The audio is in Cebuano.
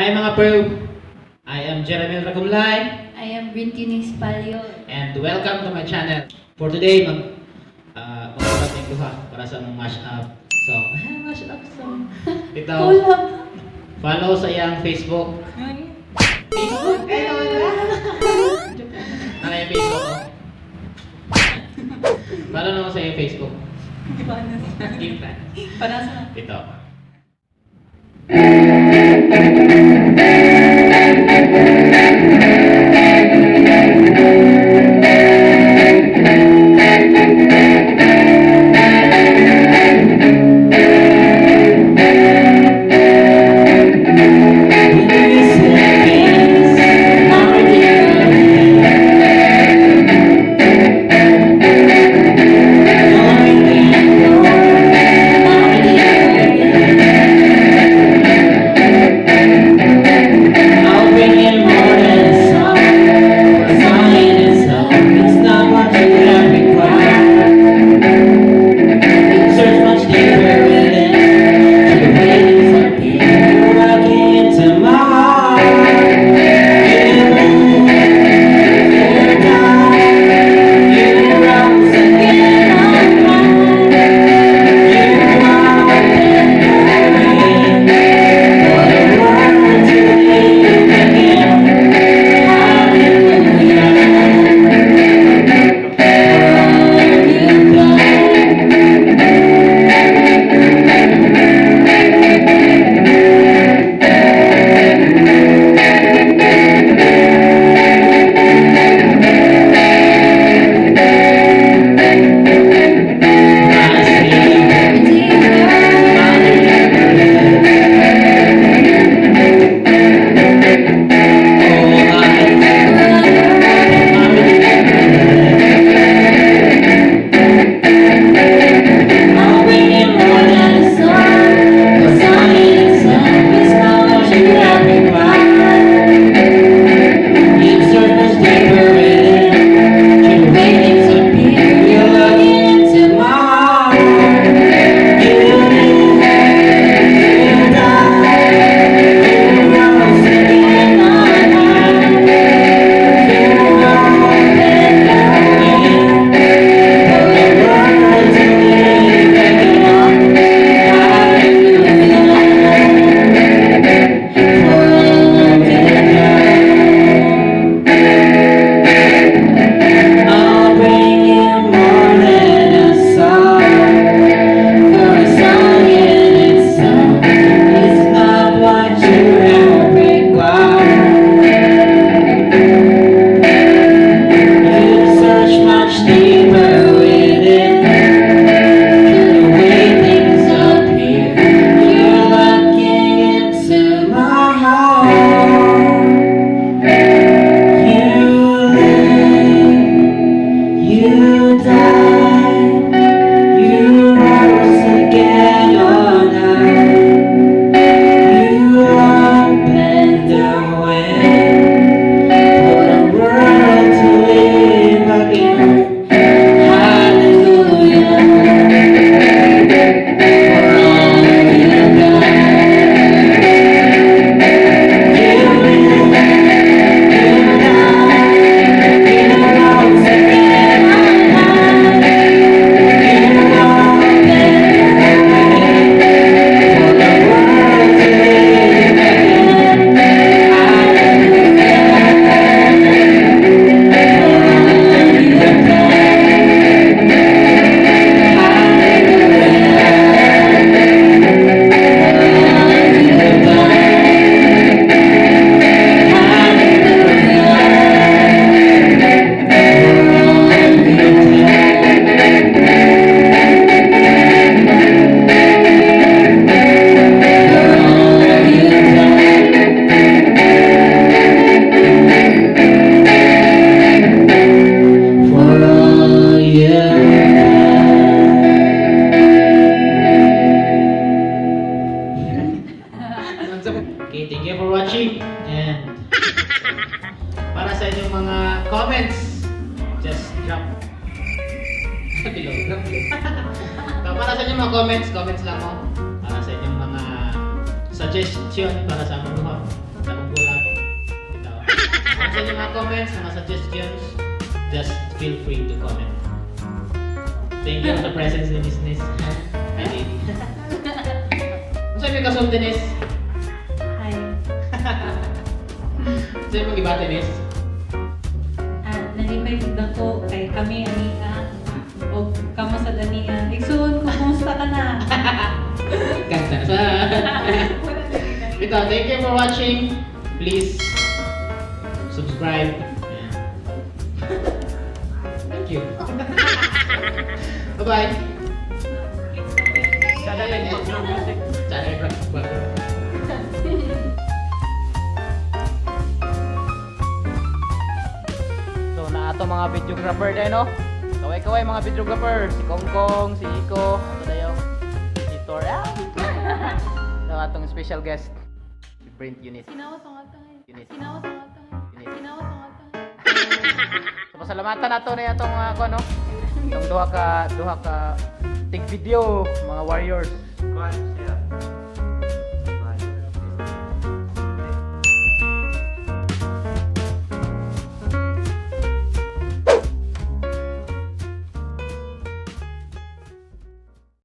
Hi, mga bro! I am Jeremy Ragumlay I am Brintinis Palio. And welcome to my channel. For today, mag duha para sa among mash up song. Mash up song. Ito, Collab. Follow sa iyang Facebook. Facebook? Eh, wala. Ano yung Facebook ko? Follow naman sa iyang Facebook. Gipanas. Give thanks. Panas na. Ito. I'll bring you more than a song, a song in itself. It's not what you have required. You search much deeper within to the way things appear. You're looking into my heart. You live, you die, you rose again on high. You opened the way for the world to live again. Hallelujah. For all you've done. My Savior, my Redeemer. Oh, my Redeemer. I'll bring you more than a song, 'cause song in itself is not what you have required. You search much deeper within to the way things appear. You're looking into my heart. You live, you die, you rose again on high. You opened the way for the world to live again. Hallelujah. For all you've done. I'll bring you more than a song, for a song in itself is not what you have required. You search much deeper within to the way things appear. You're looking into my heart. You live, you died, you rose again on high. You opened the way for the world to live again. Hallelujah. For all you've done. You live, you died, you rose again on high. You opened the way for the world to live again. Hallelujah. For all you've done. Hallelujah. For all you've done. Hallelujah. For all you've done. For all you've done. For all you've done. Okay, thank you for watching. And para sa inyong mga comments, just drop below. Drop below. So, para sa inyong mga comments, comments lang mo. Para sa inyong mga suggestion para sa among duha. Sa inyong mga comments, mga suggestions, just feel free to comment. Thank you sa presence ni Miss Nis. Hi, baby. Ano sa'yo may kasulti, Nis? Hi. Sa'yo mong gibati, Nis? Ah, nalipay gud ako kay kami ania o kamo sa dania. Igsuon ko, kumusta ka na? Kanta sa. Ito, thank you for watching. Please subscribe. Yeah. Thank you. Bye-bye. Channel music. Channel background. So, na ato mga videographer dahil, no? Kaway-kaway mga videographer. Si Kongkong, si Iko, ato dayo. Si Tor. Ah, so, atong special guest, si Brent Eunice. Sinawa sa nga tayo. Eunice. Sinawa sa nga tayo. Eunice. Sinawa sa nga tayo. So, pasalamatan nato na itong ano, itong duha ka tig video mga warriors. Kuan.